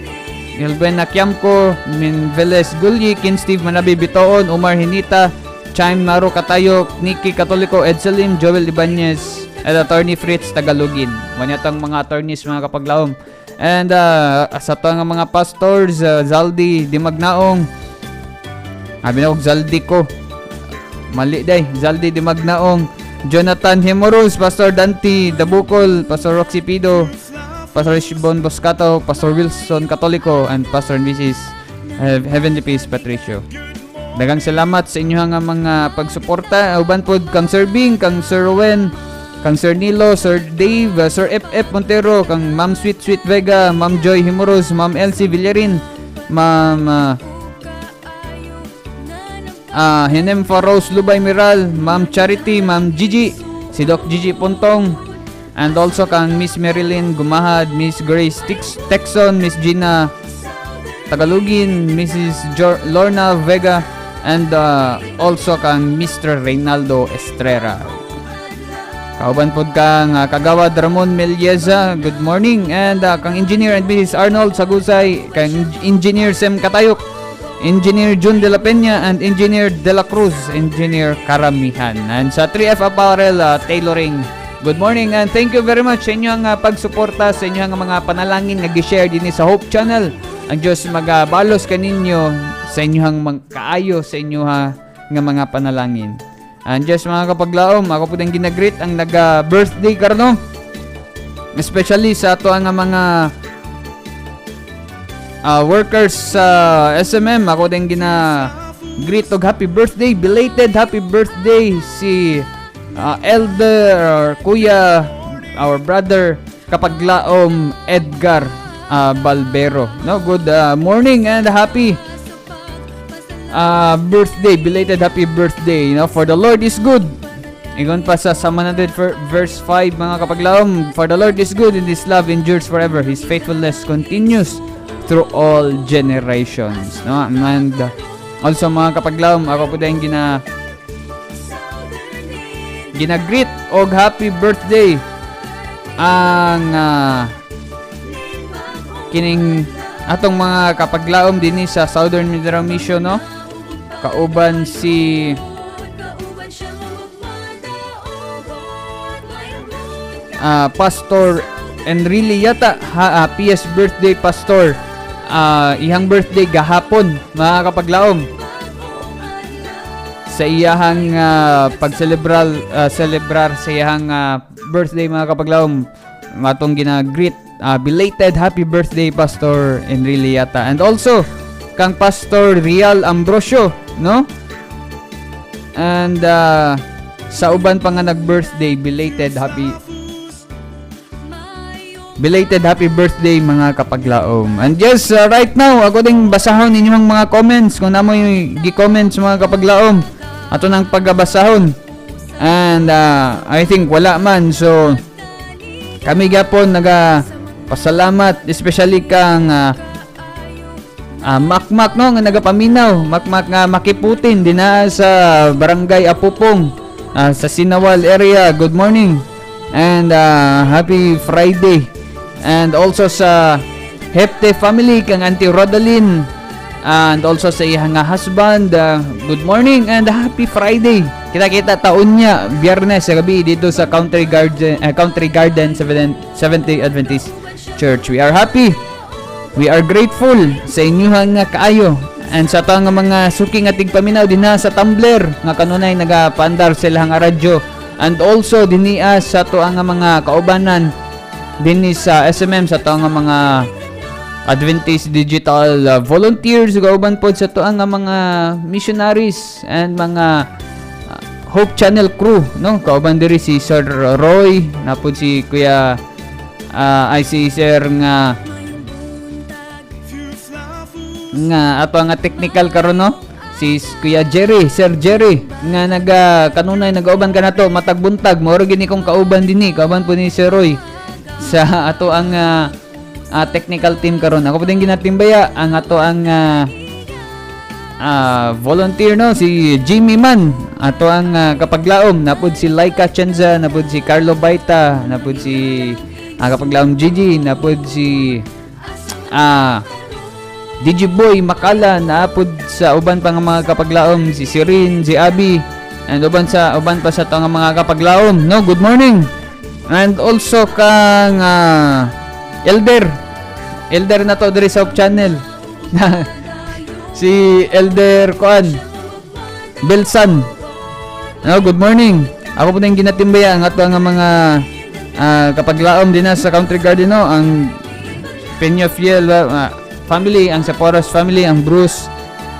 Speaker 3: Hilben Nakyamko, Min Veles Gulyi, Kin Steve Manabi Bitoon, Umar Hinita, Chime Maro Katayo, Nikki Katoliko, Ed Salim, Joel Ibanez, and Attorney Fritz Tagalogin. Wanyatang mga attorneys, mga kapaglaom. And sa to nga mga pastors, Zaldi Dimagnaong. Abi na og Zaldi ko. Mali day, Zaldi Dimagnaong, Jonathan Hemorus, Pastor Dante Dabukol, Pastor Roxy Pido, Pastor Shibon Boscato, Pastor Wilson Katoliko, and Pastor and Mrs. Heavenly Peace Patricio. Daghang salamat sa inyong nga mga pagsuporta. Uban pod kang Sir Bing, kang Sir Rowen, kang Sir Nilo, Sir Dave, Sir FF Montero, kang Ma'am Sweet Sweet Vega, Ma'am Joy Himurus, Ma'am Elsie Villarin, Ma'am Henem Rose Lubay Miral, Ma'am Charity, Ma'am Gigi, si Doc Gigi Puntong, and also kang Miss Marilyn Gumahad, Miss Grace Texon, Miss Gina Tagalugin, Mrs. Lorna Vega, and also kang Mr. Reynaldo Estrera. Kauban pod kang Kagawad Ramon Melieza, good morning. And kang Engineer and Mrs. Arnold Sagusay, kang Engineer Sem Katayok, Engineer Jun De La Peña, and Engineer De La Cruz, Engineer Karamihan. And sa 3F Apparel Tailoring, good morning and thank you very much sa inyong pagsuporta, sa inyong mga panalangin nga gi-share dinhi sa Hope Channel. Ang Diyos magabalos kaninyo sa inyong kaayo sa inyong nga mga panalangin. And just mga kapaglaom, ako po din ginagreet ang naga-birthday karno. Especially sa ato ang mga workers sa SMM, ako din gina-greet og happy birthday, belated happy birthday si Elder or Kuya, our brother kapaglaom Edgar Balbero. No, good morning and happy birthday, belated happy birthday, for the Lord is good. Ingon pa sa Psalm 100 verse 5, mga kapaglaom, "For the Lord is good and His love endures forever. His faithfulness continues through all generations." No? And also mga kapaglaom, ako po din gina-greet og happy birthday ang kining atong mga kapaglaom dinhi sa Southern Mindanao Mission, no, kauban si Pastor Enrile yata ha, PS birthday pastor, ihang birthday gahapon, mga kapaglaom, sa iyahang pagselebrar celebrar sa iyahang birthday, mga kapaglaom, matong gina-greet, belated happy birthday, Pastor Enrile yata, and also kang Pastor Real Ambrosio, no, and sa uban pa nga nag-birthday, belated happy birthday, mga kapaglaom. And yes, right now, ako ding basahon inyong mga comments. Kung namo yung gi-comments, mga kapaglaom, ato nang pagabasahon. And I think wala man. So, kami gyapon naga pasalamat, especially kang Makmak, no, nga nagapaminaw, Makmak nga makiputin dinha sa Barangay Apupong, sa Sinawal area. Good morning and happy Friday. And also sa Hepte family, kang Auntie Rodaline and also sa iyang nga husband, good morning and happy Friday. Kita-kita taon niya Biyernes sa gabi dito sa Country Garden Seventh-day Adventist Church. We are happy. We are grateful sa inyuhang nga kaayo. And sa ato nga mga suki nga tigpaminaw dinha sa Tumblr nga kanunay nagapaandar sa ilang nga radyo and also dinhi sa ato nga mga kaubanan dinhi sa SMM, sa ato nga mga Adventist Digital volunteers, kauban pod sa ato nga mga missionaries and mga Hope Channel crew, no, kauban diri si Sir Roy, napod si Kuya ay si Sir nga nga ato nga technical karon, no, si Kuya Jerry, Sir Jerry nga naga kanunay nagauban kanato matag buntag, mao gini kong kauban dinhi, kauban po ni Sir Roy sa ato ang technical team karon. Ako po din ginatimbaya ang ato ang volunteer, no, si Jimmy Man, ato ang kapaglaom, napod si Laika Chenza, napod si Carlo Baita, napod si kapaglaom Gigi, napod si DJ Boy Makala, naapod sa uban pa nga mga kapaglaom, si Sirin, si Abby, and uban pa sa to nga mga kapaglaom, no? Good morning. And also kang elder elder na to diri sa Hope Channel, si Elder Kuan Belsan, no? Good morning. Ako po yung ginatimbaya ang ato nga mga kapaglaom din na sa Country Garden, no? Ang Peña Fiel family, ang Saporos family, ang Bruce.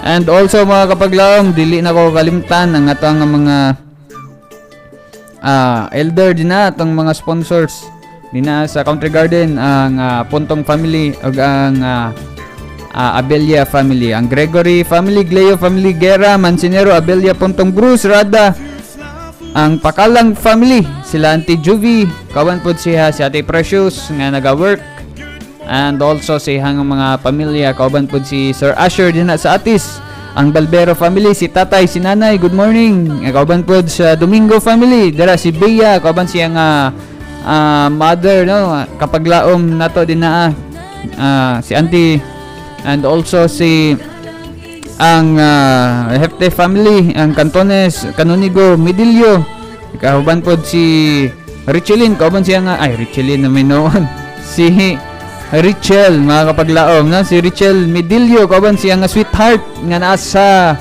Speaker 3: And also, mga kapaglaom, dili na ko kalimtan ang ato nga mga elder din na atong mga sponsors din na sa Country Garden, ang Puntong family ug ang Abelia family, ang Gregory family, Gleo family, Guerra, Mancinero, Abelia, Puntong, Bruce, Rada, ang Pakalang family, sila Auntie Juvie, kawan pod siya si Ate Precious nga naga-work, and also sa iyang mga pamilya, kauban pod si Sir Asher din na sa Atis, ang Balbero family, si tatay, si nanay, good morning. Kauban pod sa Domingo family, dara si Bea, kauban siya nga mother, no, kapaglaom nato din na si Auntie, and also si ang Hefte family, ang Cantones, Canonigo, Medillo, kauban pod si Richelin, kauban siya nga, ay, Richelin na may noon, si Richel, mga kapaglaom, no? Si Richel Medillo, kauban siya nga sweetheart nga naa sa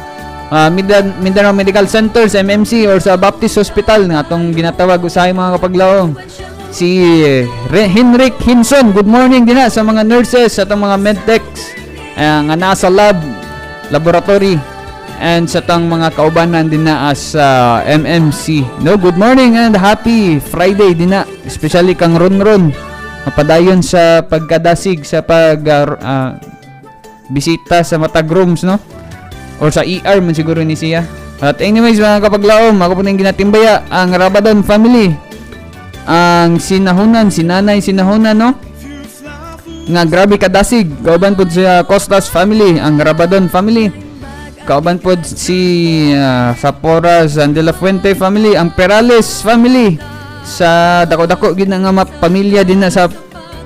Speaker 3: Mindanao Medical Center, sa MMC or sa Baptist Hospital nga atong ginatawag usahay, mga kapaglaom. Si Henrik Hinson, good morning din na sa mga nurses, sa atong mga medtechs nga nasa lab, laboratory, and sa tang mga kaubanan din na as MMC. No, good morning and happy Friday din na, especially kang Ron Ron. Mapadayon sa pagkadasig sa pag bisita sa matag rooms, no? Or sa ER man siguro ni siya. At anyways, mga kapaglaom, ako po na yung ginatimbaya ang Rabadon family. Ang sinahunan, si nanay sinahunan, no? Nga grabe kadasig. Kauban po sa Costas family, ang Rabadon family. Kauban po si Saporas and De La Fuente family, ang Perales family. Sa dako-dako gid na nga pamilya din na sa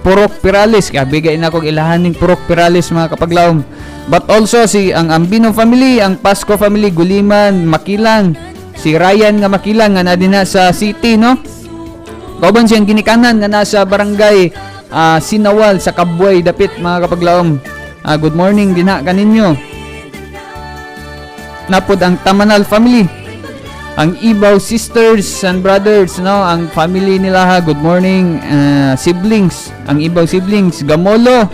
Speaker 3: Purok Perales. Kaya bigay na akong ilahaning Purok Perales, mga kapaglaom. But also si ang Ambino family, ang Pasco family, Guliman, Makilang, si Ryan nga Makilang nga na din na sa city, no? Kauban siyang ginikanan nga nasa barangay Sinawal sa Kabway dapit, mga kapaglaom. Good morning din na kaninyo. Napod ang Tamanal family. Ang Ibaw sisters and brothers, no? Ang family nila ha. Good morning, siblings. Ang Ibaw siblings, Gamolo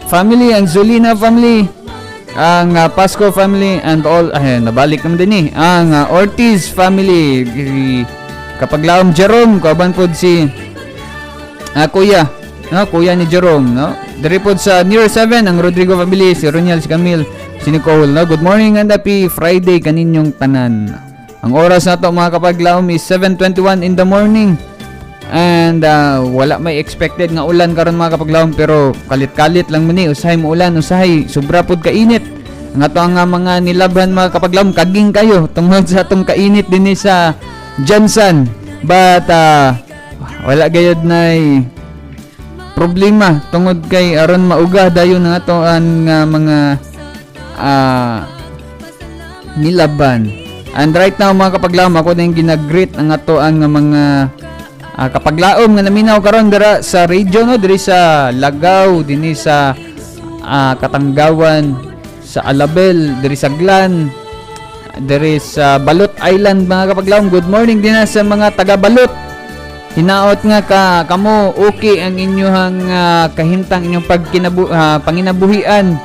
Speaker 3: family, ang Zulina family, ang Pasco family and all, ay, nabalik naman din eh. Ang Ortiz family, kapaglaom Jerome, kauban pod si kuya, no? Kuya ni Jerome, no? Diri pod sa Near 7, ang Rodrigo family, si Roniel, si Camille, si Nicole, no? Good morning and happy Friday kaninyong tanan. Ang oras na to, mga kapaglaom, is 7:21 in the morning. And wala may expected nga ulan karon, mga kapaglaom, pero kalit-kalit lang man ni, usahay mo ulan, usahay sobra pud kainit. Ang ato ang nga mga nilabhan, mga kapaglaom, kaging kayo tungod sa atong kainit dinhi sa GenSan. But wala gayud nay problema tungod kay aron mauga dayon ang ato ang mga nilaban. And right now, mga kapaglaom, ako na yung ginagreet ang ato ang mga kapaglaom nga naminaw karon dira sa radio, no, diri sa Lagaw, dinhi sa Katanggawan, sa Alabel, diri sa Glan, diri sa Balut Island, mga kapaglaom. Good morning din na sa mga taga Balut. Hinaot nga ka kamo okay ang inyong kahimtang, inyong panginabuhian,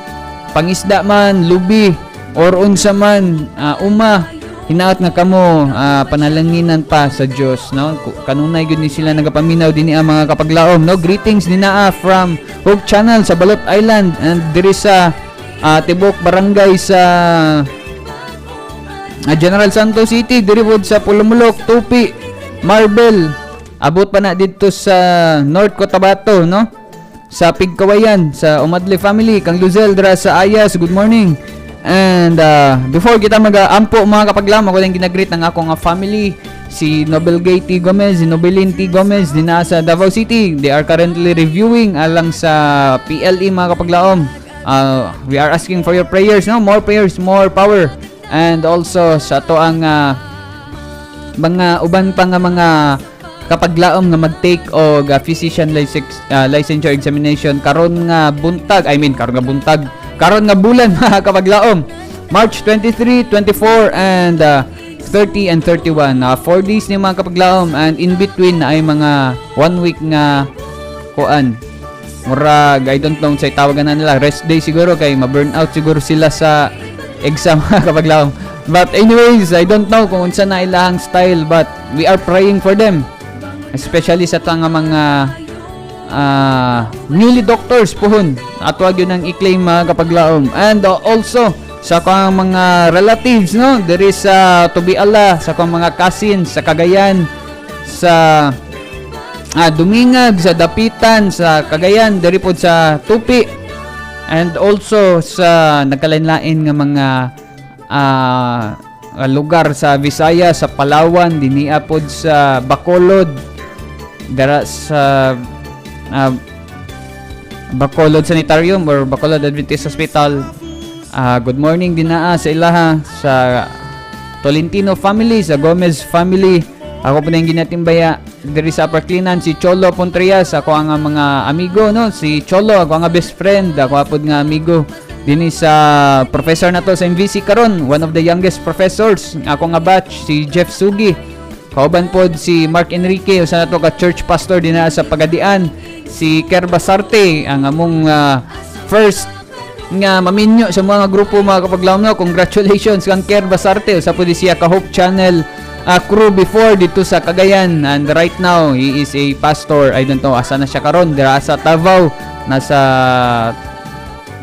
Speaker 3: pangisda man, lubi or unsa man, uma. Hinaot nga kamo panalanginan pa sa Dios, no? Kanunay gyud ni sila nagapaminaw dinhi ang mga kapaglaom, no? Greetings ni naa from Hope Channel sa Balut Island and diri sa Tibok Barangay sa General Santos City, diri pod sa Polomolok, Tupi, Marbel, abot pa na didto sa North Cotabato, no? Sa Pigkawayan, sa Umadli family, kang Luzel dira sa Ayas, good morning. And before kita mag-ampo, mga kapaglaom, ako lang ginagreet ang ako nga family, si Nobel Gay T. Gomez, si Nobelin T. Gomez, din sa Davao City. They are currently reviewing alang sa PLE, mga kapaglaom. We are asking for your prayers, no? More prayers, more power. And also sa ato ang mga uban pa nga mga kapaglaom nga mag-take og physician licensure examination karon nga buntag, I mean karon nga buntag, karon nga bulan, mga kapaglaom. March 23, 24 and 30 and 31. 4 days ni, mga kapaglaom, and in between ay mga one week nga kuan. Murag, I don't know sa tawagan na nila, rest day siguro, kay ma-burn out siguro sila sa exam, mga kapaglaom. But anyways, I don't know kung unsa na ilang style, but we are praying for them. Especially sa tanga mga newly doctors pohon. Ato gyud ang i-claim, mga kapaglaom. And also sa akong mga relatives, no, there is sa Tubiala, sa akong mga cousins sa Cagayan, sa Dumingag, sa Dapitan, sa Cagayan, diri pod sa Tupi, and also sa nagkalain-lain nga mga lugar sa Visayas, sa Palawan, dinia pod sa Bacolod, dara sa Bacolod Sanitarium or Bacolod Adventist Hospital. Good morning dinaa sa ilaha, sa Tolentino family, sa Gomez family. Ako po na yung ginatimbaya diri sa Upper Cleanan, si Cholo Pontrias, ako ang mga amigo, no? Si Cholo, ako ang best friend, ako apod nga amigo dinhi sa professor na to sa MVC karon, one of the youngest professors, ako nga batch, si Jeff Sugi. Kauban pod si Mark Enrique, usa na to ka church pastor dinha sa Pagadian, si Ker Basarte, ang among first nga maminyo sa mga grupo, mga kapaglaom, no. Congratulations kang Ker Basarte, usa pod siya ka Hope Channel crew before dito sa Cagayan, and right now he is a pastor. I don't know asa na siya karon, dira sa Davao, nasa,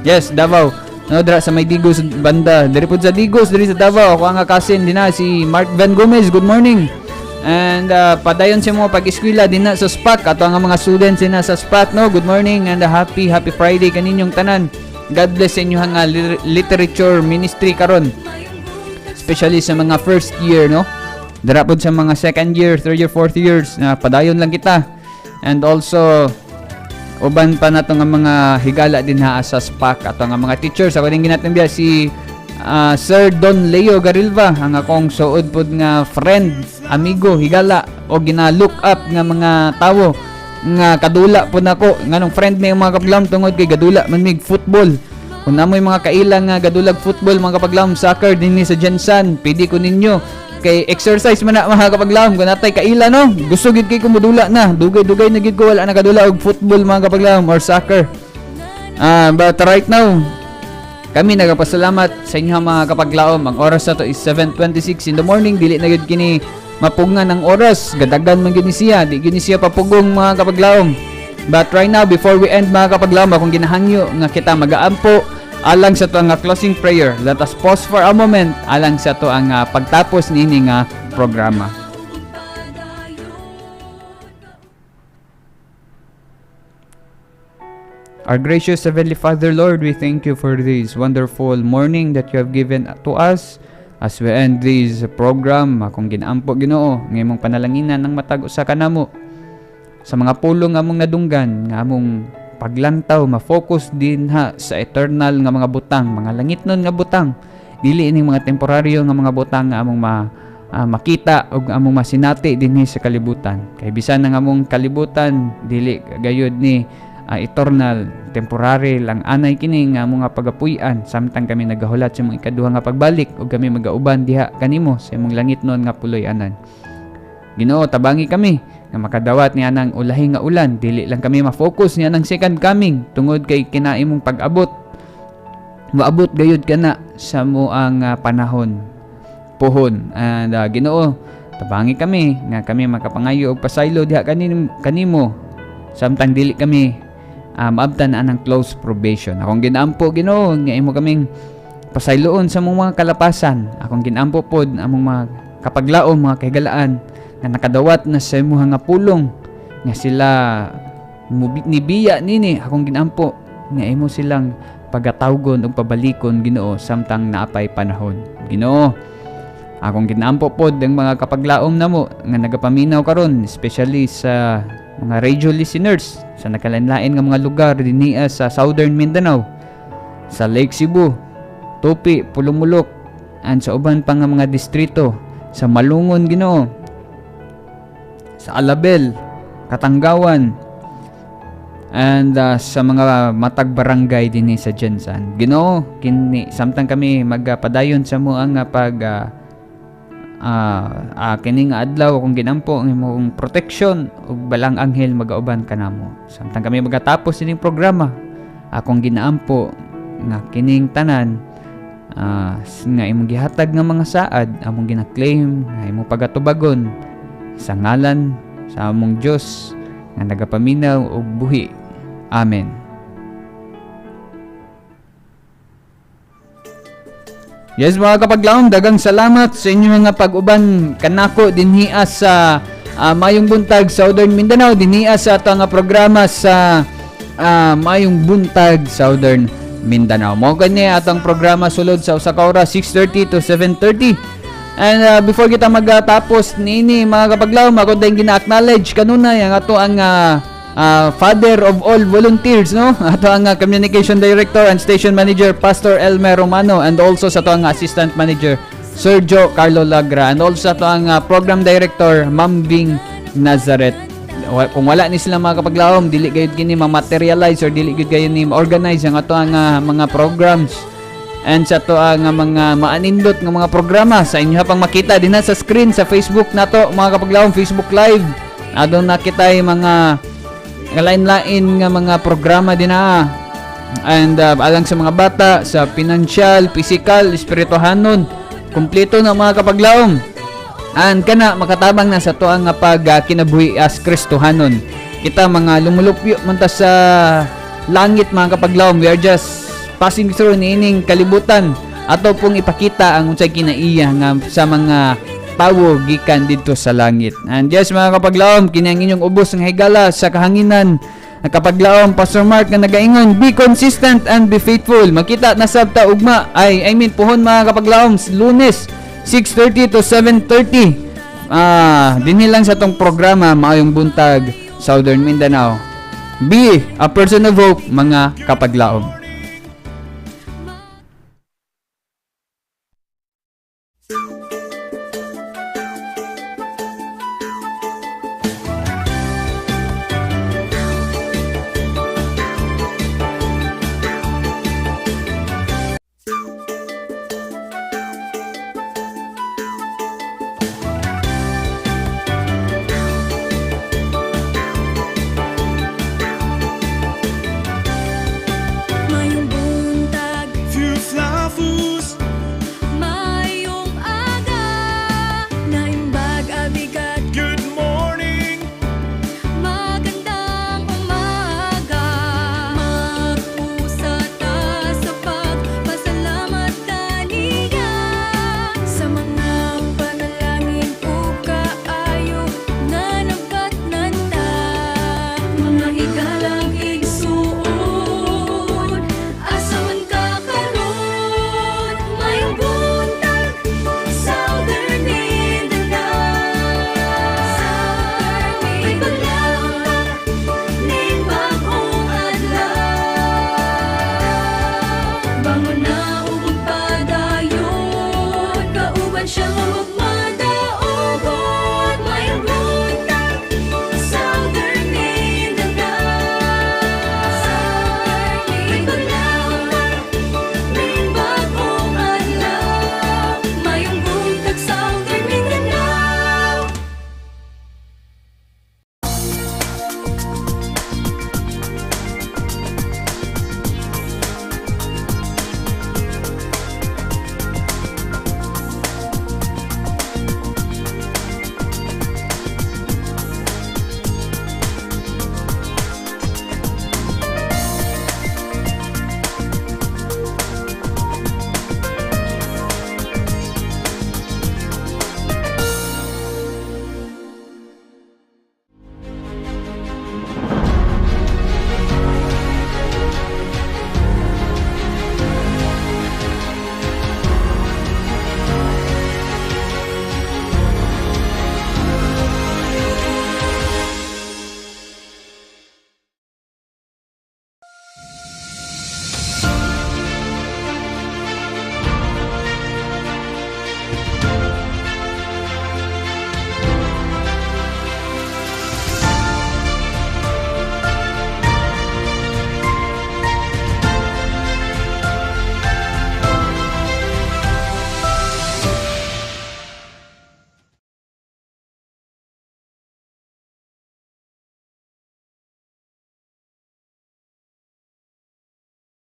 Speaker 3: yes, Davao, no, dira sa may Digos banda, diri pod sa Digos, diri sa Davao. Ako ang cousin dinha, si Mark Van Gomez, good morning. And padayon sa mga pag-eskwela dinha sa SPAC, ato ang mga students dinha sa SPAC, no. Good morning and happy happy Friday kaninyong tanan. God bless sa inyo nga literature ministry karon. Especially sa mga first year, no. Dira pod sa mga second year, third year, fourth years na padayon lang kita. And also uban pa nato nga mga higala din ha sa SPAC, ato nga mga teachers. Ako din ginatimbiya si Sir Don Leo Garilva, ang akong suod pod nga friend, amigo, higala o gina look up nga mga tawo nga kadula pod nako. Nganong friend may mga kapaglaom? Tungod kay gadula man mig football. Kung namoy mga kaila nga gadulag football, mga kapaglaom, soccer dinhi sa GenSan, pwede ko ninyo kay exercise man na, mga kapaglaom. Kung natay kaila, no, gusto gid kay kumudula na, dugay-dugay na gid ko wala nakadula og football, mga kapaglaom, or soccer. But right now, kami nagapasalamat sa inyo, mga kapaglaom. Ang oras na to is 7:26 in the morning. Dili na gid kini mapungan ng oras. Gadagan man gid ni siya. Di gid ni siya papugong, mga kapaglaom. But right now, before we end, mga kapaglaom, akong ginahangyo nga kita magaampo alang sa ato nga closing prayer. Let us pause for a moment alang sa ato ang pagtapos niini nga programa. Our gracious Heavenly Father, Lord, we thank you for this wonderful morning that you have given to us as we end this program. Akong ginampo, Ginoo, nga imong panalanginan ng matag usa kanamo sa mga pulong nga among nadunggan, nga among paglantaw, ma-focus din ha sa eternal nga mga butang, mga langitnon nga butang, dili ining mga temporaryo nga mga butang nga among makita ug among masinati dinhi sa kalibutan. Kay bisan ang among kalibutan dili gayud ni eternal, temporary lang anay kini nga mga pagapuy-an samtang kami nagahulat sa imong ikaduha nga pagbalik ug kami magauban diha kanimo sa imong langitnon nga puloy-anan. Ginoo, tabangi kami nga makadawat niya ng ulahi nga ulan. Dili lang kami ma-focus niya ng second coming tungod kay kinaimong pag-abot. Moabot gayud kana sa mo ang panahon pohon. And Ginoo, tabangi kami nga kami makapangayo og pasaylo diha kanimo samtang dili kami maabtan na anang close probation. Akong ginaampo, Ginoo, nga imo kaming pasayloon sa mong mga kalapasan. Akong ginaampo pod among mga kapaglaom, mga kahigalaan nga nakadawat na sa imuha nga pulong nga sila nibiya nini. Akong ginaampo nga imo silang pagatawgon ug pabalikon, Ginoo, samtang naapay panahon. Ginoo, akong ginaampo pod ang mga kapaglaom namo nga nagapaminaw karon, especially sa mga radio listeners sa nakalain-lain nga mga lugar dinhi sa Southern Mindanao. Sa Lake Cebu, Tupi, Polomolok, and sa uban pa nga mga distrito, sa Malungon, Ginoo, sa Alabel, Katanggawan, and sa mga matag barangay dinhi sa GenSan. Ginoo, kini samtang kami magpadayon sa among pag kining adlaw, akong ginampo ang imong protection ug balang anghel magauban kanamo. Samtang kami magatapos sining programa, akong ginaampo nga kining tanan nga imong gihatag nga mga saad, among gina-claim nga imong pagatubagon sa ngalan sa among Dios nga nagapaminaw og buhi. Amen. Yes, mga kapaglaom, dagang salamat sa inyong mga pag-uban kanako dinhia sa Mayong Buntag Southern Mindanao, dinhia sa ato nga programa sa Mayong Buntag Southern Mindanao. Mao kani atong programa sulod sa usa ka oras, 6:30 to 7:30. And before kita magtapos niini, mga kapaglaom, ako din gina-acknowledge kanunay ang ato ang father of all volunteers, no? Ato ang communication director and station manager, Pastor Elmer Romano, and also sa ato ang assistant manager, Sergio Carlo Lagra, and also sa ato ang program director, Ma'am Bing Nazaret. Kung wala ni sila, mga kapaglaom, dili gayud kini ma-materialize or dili gyud kayo ni ma-organize ang ato ang mga programs and sa ato ang mga maanindot nga mga programa sa inyo pang makita din na sa screen sa Facebook nato, mga kapaglaom, Facebook Live. Adon nakita yung mga lain-lain nga mga programa din na and alang sa mga bata, sa financial, physical, espirituhanon, kumpleto na, mga kapaglaom, and kana makatabang na sa tuang nga pag kinabuhi as Kristohanon. Kita mga lumulupyo man ta sa langit, mga kapaglaom. We are just passing through niining kalibutan. Ato pong ipakita ang unsay kinaiya nga sa mga tawo gikan didto sa langit. And yes, mga kapaglaom, kini ang inyong ubos nga higala sa kahanginan, kapaglaom, Pastor Mark nga nagaingon, be consistent and be faithful. Makita na sab ta ugma, ay, I mean puhon, mga kapaglaom, Lunes 6:30 to 7:30. Dinhi lang sa tong programa Maayong Buntag Southern Mindanao. Be a person of hope, mga kapaglaom.